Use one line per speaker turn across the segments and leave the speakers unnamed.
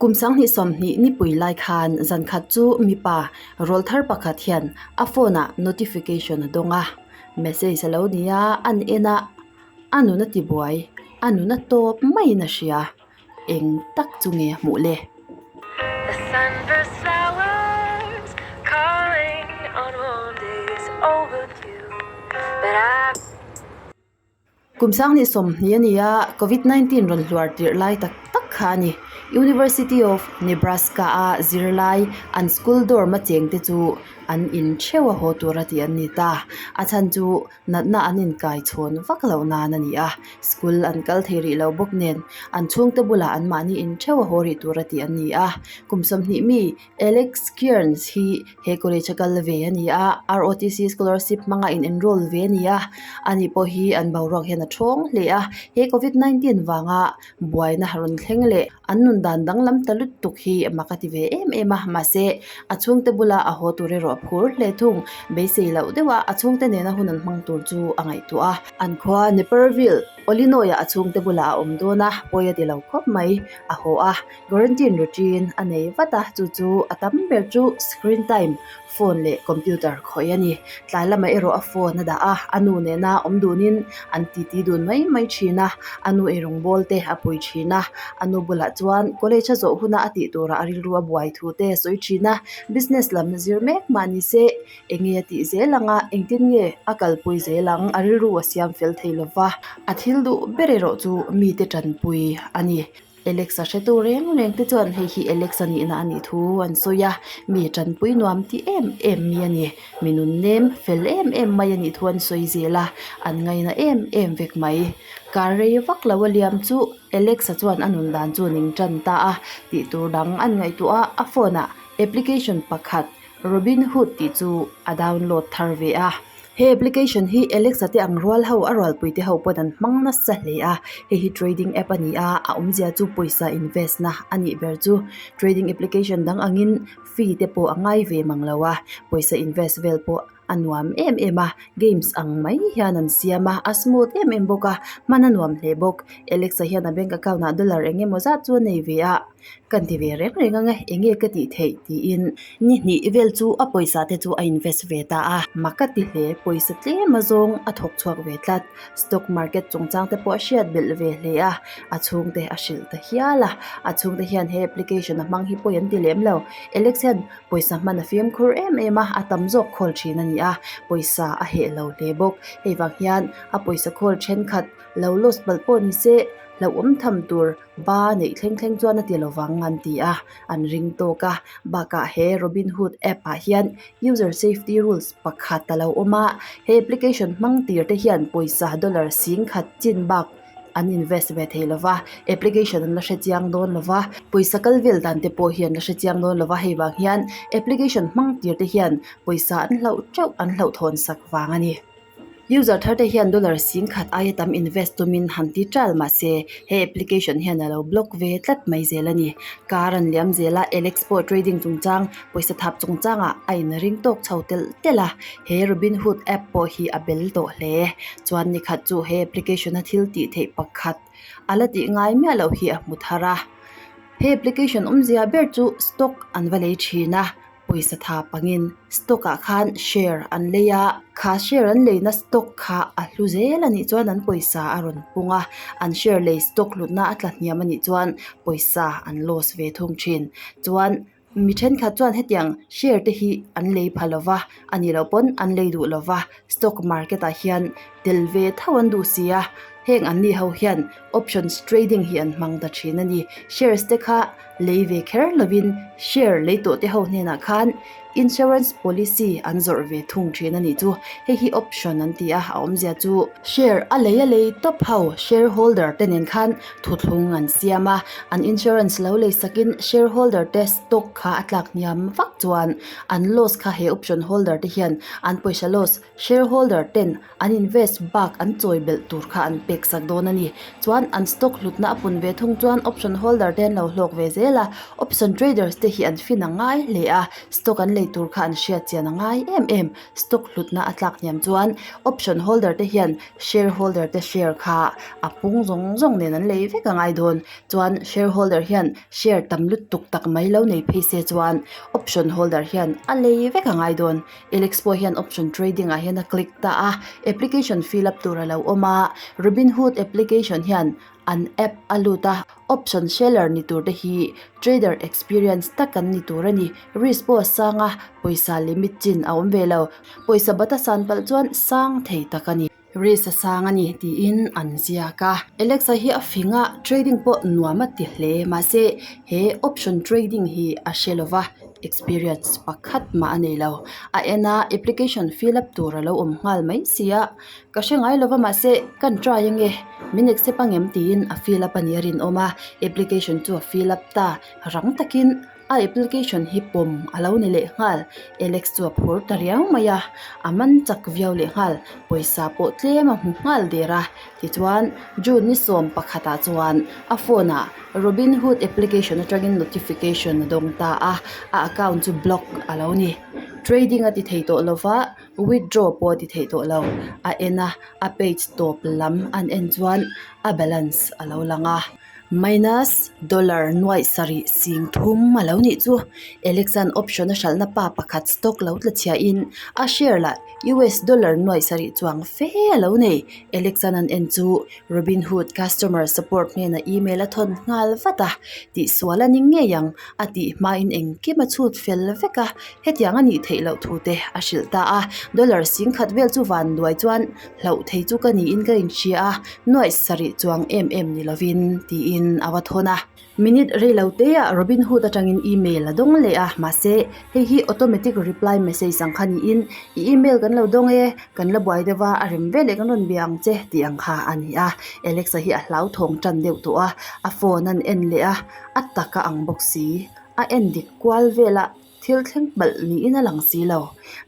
Kum 2020 nipui lai khan zan khat chu mipa rawlthar pakhat hian a phone ah notification a dawng a, message a lo ni a, an en a, a nun a ti buai, a nun a tawp maiin a hria, eng tak chu nge a hmuh le?
The sunburst flowers calling on warm days overdue But I
Kum 2020 a ni a, Covid 19 rawn hluar tirh lai tak tak kha a ni. University of Nebraska a zirlai an school dorm a cheng te chu an in theuh a haw tur a tih an ni ta. A chhan chu natna an inkai chhawn vak loh nan a ni a, school an kal thei rih lo bawk nen an chhungte bulah anmahni in theuh a haw rih tur a tih an ni a. Kum 20 mi Alex Kearns hi he college a kal ve a ni a, ROTC scholarship hmanga in enroll ve a ni a, ani pawh hi an boruak hian a thawng hle a, he covid 19 vanga buaina rawn thleng leh an nun dan danglam ta lutuk hi mak a ti ve em em a, mahse a chhungte bula a haw tur erawh a phur hle thung, beisei loh deuh a a chhungte nena hun an hmang tur chu a ngaihtuah a, an khua Naperville, Illinois ah a chhungte bulah a awm dawn a, pawi a ti lo khawp mai, a haw a. Quarantine routine a nei vat a, chu chu a tam ber chu screen time phone leh computer khawih a ni. Tlai lamah erawh a phone a dah a, a nu nena awm dunin an titi dun mai mai thin a, a nu eirawng bawl te a pui thin a, a nu bulah chuan college a zawh huna a tih turah a rilru a buai thu te a sawi thin a, business lam zir mek mah ni se enge a tih zel ang a, engtin nge a kalpui zel ang a rilru a siam fel thei lova, a thil duh ber erawh chu mite tanpui a ni. Alexa hretu reng reng te chuan hei hi Alexa nihna a nih thu an sawi a, mi tanpui nuam ti em em mi a ni, mi nun nem fel em em mai a nih thu an sawi zel a, an ngaina em em vek mai. Kar rei vak lo a liam chu Alexa chuan a nun dan chu ning tan ta a, tih tur dang an ngaihtuah a, a phone ah application pakhat Robinhood tih chu a download thar ve a. He application hi Alexa te ang rual ho a rualpui te ho pawn an hmang nasa hle a, hei hi trading app a ni a, a awmzia chu pawisa invest na a nih ber chu. Trading application dang angin fee te pawh a ngai ve mang lo a, pawisa invest vel pawh a nuam em em a, games ang mai hian an siam a, a smooth em em bawk a, hman a nuam hle bawk. Alexa hian a bank account ah dollar eng emaw zat chu a nei ve a. Kan ti ve reng reng ang e, enge ka tih theih tiin ni hnih vel chu a pawisa te chu a invest ve ta a. Mak ka ti hle, pawisa tlem azawng a thawk chhuak ve tlat. Stock market chungchang te pawh a hriat belh ve hle a, a chhungte a hrilh ta hial a. A chhungte hian he application a hmang hi pawi an ti lem lo. Alex hian pawisa hman a fimkhur em em a, a tam zawk khawl thin a ni a, pawisa a heh lo hle bawk. Hei vang hian a pawisa khawl thenkhat lo loss palh pawh ni se hlauhawm tham tur Ba neih thleng thleng chuan a ti lo vang an ti a, an ring tawk a. Bakah he Robinhood app ah hian user safety rules pakhat a lo awm a, he application hmang tir te hian pawisa dollar 10,000 chin bak an invest ve thei lo va, application an la hre chiang dawn lo va, pawisa kal vel dan te pawh hi an la hre chiang dawn lo va, hei vang hian application hmang tir te hian pawisa an hlauh teuh an hlauhthawn sak vang a ni. User thar te hian dollar 10,000 aia tam invest tumin han ti ṭal mah se he application hian a lo block ve tlat mai zel a ni. Car an liam zel a, Alex pawh trading chungchang, pawisa thap chungchangah a inring tawk chho telh telh a, he Robinhood app pawh hi a bel tawh hle. Chuan nikhat chu he application a thil tih theih pakhat a la tih ngai miah loh hi a hmu thar a. He application awmzia ber chu stock an va lei thin a. Pawisa tha pangin stock ah khan share an lei a, kha share an leina stock kha a hlu zel a nih chuan an pawisa a rawn pung a, an share lei stock hlutna a tla hniam a nih chuan pawisa an loss ve thung thin. Chuan mi thenkhat chuan hetiang share te hi an lei pha lo va, a nih loh pawn an lei duh lo va, stock market ah hian tel ve tho an duh si a, heng an ni ho hian options trading hi an hmang ta thin a ni. Shares te kha lei ve kher lovin share lei tawh te ho hnenah khan insurance policy an zawrh ve thung thin a nih chu. Hei hi option an ti a, a awmzia chu share a lei a lei tawp ho shareholder te nen khan thuthlung an siam a, an insurance lo lei sakin shareholder te stock kha a tlak hniam vak chuan an loss kha he option holder te hian an pawisa loss Shareholder ten an invest bak an chawi belh tur kha an pek sak dawn a ni. Chuan an stock hlutna a pun ve thung chuan option holder te an lo hlawk ve zel a, option traders te hi an fin a ngai hle a, stock an lei. lei tur kha an hriat chian a ngai em em. Stock hlutna a tlak hniam chuan option holder te hian share holder te share kha a pung zawng zawng nen an lei vek a ngai dawn. Chuan share holder hian share tam lutuk tak mai lo nei phei se chuan option holder hian a lei vek a ngai dawn. Alex pawh hian option trading ah hian a click ta a, application fill up tur a lo awm a, Robinhood application hian an app a lut a, option seller ni tur te hi trader experience tak an ni tur a ni. Risk pawh a sang a, pawisa limit chin a awm ve lo. Pawisa bat a san palh chuan sang thei tak a ni. Risk a sang a ni tiin an ziak a. Alexa hi a fing a, trading pawh nuam a ti hle. Mahse, he option trading hi a hre lo va, experience pakhat mah a nei lo. A en a, application fill up tur a lo awm nghal mai si a. Ka hre ngai lo va mahse kan try ange, min accept angem tiin a fill up a nih a rinawm a, application chu a fill up ta rang takin a application hi pawm a lo ni leh nghal, Alex chu a phur ta riau mai a, a man chak viau leh nghal, pawisa pawh tlem a hmu nghal der a, tichuan June ni sawm pakhatah chuan a phone ah Robinhood application atangin notification a dawng ta a, a account chu block a lo ni, trading a ti thei tawh lo va. Withdraw pawh a ti theih tawh lo. A en a, a page tawp lam an en chuan a balance a lo lang a. Minus dollar nuaih sarih sing thum a lo nih chu. Alex-a'n option a hralhna pa pakhat stock lo tla chhiahin a share lah US dollar nuaih sarih chuang fe a lo nei. Alex-a'n an en chu Robinhood customer support hnenah email a thawn nghal vat a, tihsual a ni ngei ang a tih hmain engkim a chhut fel vek a, hetiang a nih theih loh thu te a hrilh ta a, dollar singkhat vel chu van duai chuan hlauh thei chu ka niin ka inhria a, nuaih sarih chuang em em ni lovin tiin a va thawn a. Minute rei lo te ah Robinhood atangin email a dawng leh a, mahse hei hi automatic reply message ang kha niin i email kan lo dawng e, kan la buai deuh a, a rem veleh kan rawn bia ang che tih ang kha a ni a. Alexa hi a hlauthawng tan deuh tawh a, a phone an en leh a, a tak a ang bawk si, a en dik kual vel a. Thil thleng palh niin a lang si lo.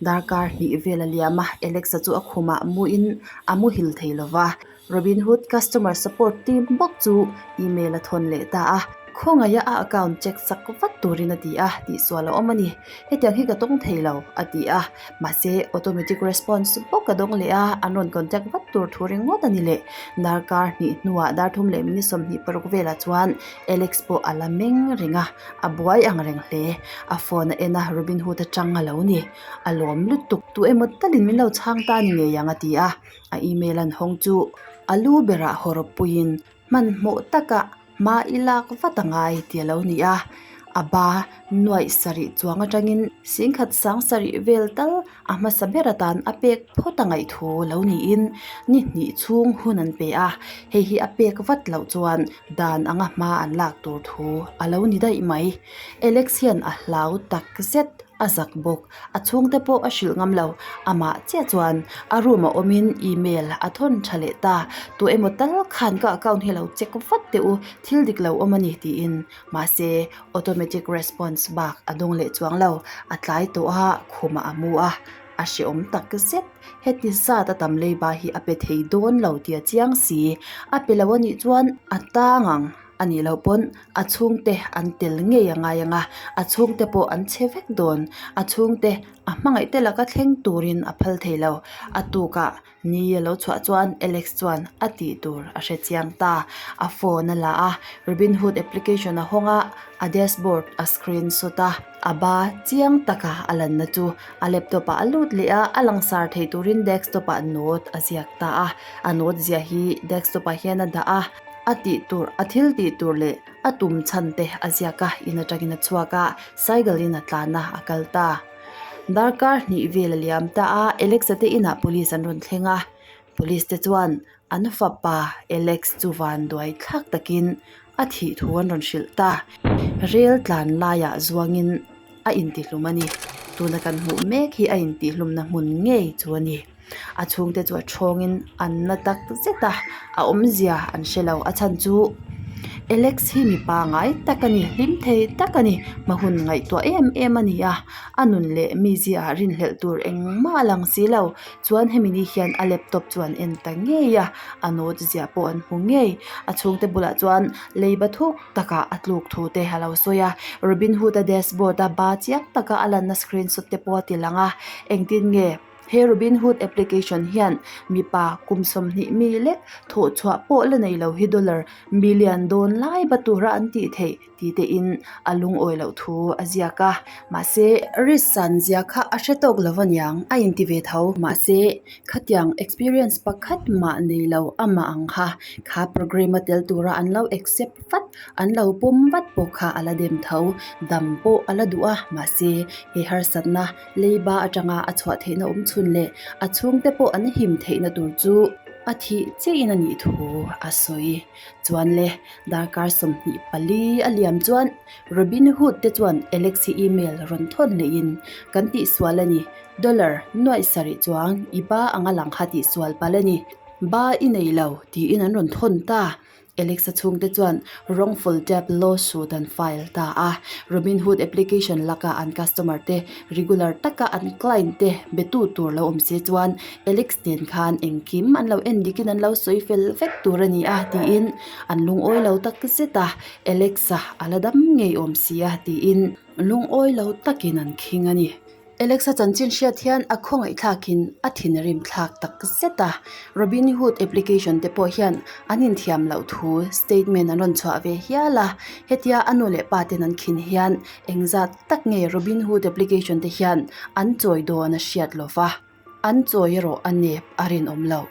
Darkar hnih vel a liam a, Alexa chu a khumah muin a muhil thei lo va. Robinhood customer support team bawk chu email a thawn leh ta a. Khawngaih a account check sak vat turin a ti a, tihsual a awm a ni. Hetiang hi ka tawng thei lo, a ti a. Mahse, automatic response bawk a dawng leh a, an rawn contact vat tur thu ringawt a ni leh. Darkar hnih hnuah dar thum leh minute 26 velah chuan Alex pawh a la meng reng a. A buai ang reng hle. A phone a en a, Robin Hood atang a lo ni. A lawm lutuk. Tu emaw talin min lo chhang ta a ni ngei ang a ti a. A email an hawng chu a lu berah hawrawp puiin hmanhmawh taka hma i lak vat a ngai tih a lo ni a. A ba nuaih sarih chuang atangin singkhat sang sarih vel tal A hmasa ber atan a pek phawt a ngaih thu lo niin ni hnih chhung hun an pe a, hei hi a pek vat loh chuan dan anga hma an lak tur thu a lo ni daih mai. Alex hian a hlau tak zet a zak bawk, a chhungte pawh a hrilh ngam lo, amah chiah chuan a room a awmin email a thawn tha leh ta, tu emaw tal khan ka account hi lo check vat teh u, thil dik lo awm a ni tiin Mahse, automatic response bak a dawng leh chuang lo. A tlai tawh a, khumah a mu a, a hrehawm tak zet. Heti zat a tam leiba hi a pe thei dawn lo tih a chiang si. A pe lo a nih chuan a tang ang a nih loh pawn a chhungte an tel ngei a ngai ang a, a chhungte pawh an chhe vek dawn. A chhungte a hmangaih te laka thleng turin a phal thei lo. A tukah Ni a lo chhuah chuan Alex chuan a tih tur a hre chiang ta. A phone a la a, Robinhood application a hawng a, a dashboard a screenshot a. A ba chiang taka a lanna chu a laptop ah a lut leh a, a langsar thei turin desktop ah note a ziak ta a. A note ziah hi desktop ah hian a dah a, a tih tur, a thil tih tur leh a tum chhan te a ziak a, in atangin a chhuak a, cycle in a tlan a, a kal ta. Darkar hnih vel a liam ta a, Alex-a te inah police an rawn thleng a, police te chuan an fapa Alex chu van duai thlak takin a thih thu an rawn hrilh ta. Rel tlan laiah zuangin a intihlum a ni. Tuna kan hmuh mek hi a intihlumna hmun ngei chu a ni. A chhungte chu a thawngin an na tak zet a, a awmzia an hre lo. A chhan chu Alex hi mi pangai tak a ni, hlim thei tak a ni, hma hun ngaihtuah em em a ni a, a nun leh mizia ah rinhlelh tur engmah a lang si lo. Chuan hemi ni hian a laptop chu an en ta ngei a, a note ziah pawh an hmu ngei. A chhungte bulah chuan leiba thuk takah a tluk thu te a lo sawi a, Robin Hood a dashboard a ba chiang taka a lanna screenshot te pawh a ti lang a, engtin nge he Robin Hood application hian mipa kum 20 mi lek thawh chhuah pawh la nei lo hi dollar million dawn lai ba tura an tih theih tih te in a lungawi loh thu a ziak a, mahse risk san zia kha a hre tawk lo aniang a inti ve tho, mahse khatiang experience pakhat mah nei lo amah ang kha kha program a tel tura an lo accept vat an lo pawm vat pawh kha a la dem tho, dam pawh a la duh a, mahse he harsatna leiba atanga a chhuah theihna awm chhun leh a chhungte pawh an him theihna tur chu a thih chiahin a nih thu a sawi. Chuan le, darkar 24 a liam chuan Robin Hood te chuan Alex hi email rawn thawn leihin kan tihsual a ni, dollar nuaih sarih chuang i ba anga lang kha tihsual palh a ni, ba i nei lo tiin an rawn thawn ta. Alexa chhungte chuan wrongful death lawsuit an file ta a, Robinhood application laka an customer te regular taka an client te betu tur lo awm se chuan Alex nen khan engkim an lo en dikin an lo sawi fel vek tur a ni a tiin an lungawi lo tak zet a, Alexa a la dam ngei awm si a tiin lungawi lo takin an khing a ni. Alexa chanchin hriat hian a khawngaih thlakin a thinrim thlak tak zet a, Robinhood application te pawh hian an inthiam loh thu statement an rawn chhuah ve hial a, hetia a nu leh pa ten an khin hian engzat tak nge Robinhood application te hian an chawi dawn a hriat lo va, an chawi erawh a nep a rinawm loh.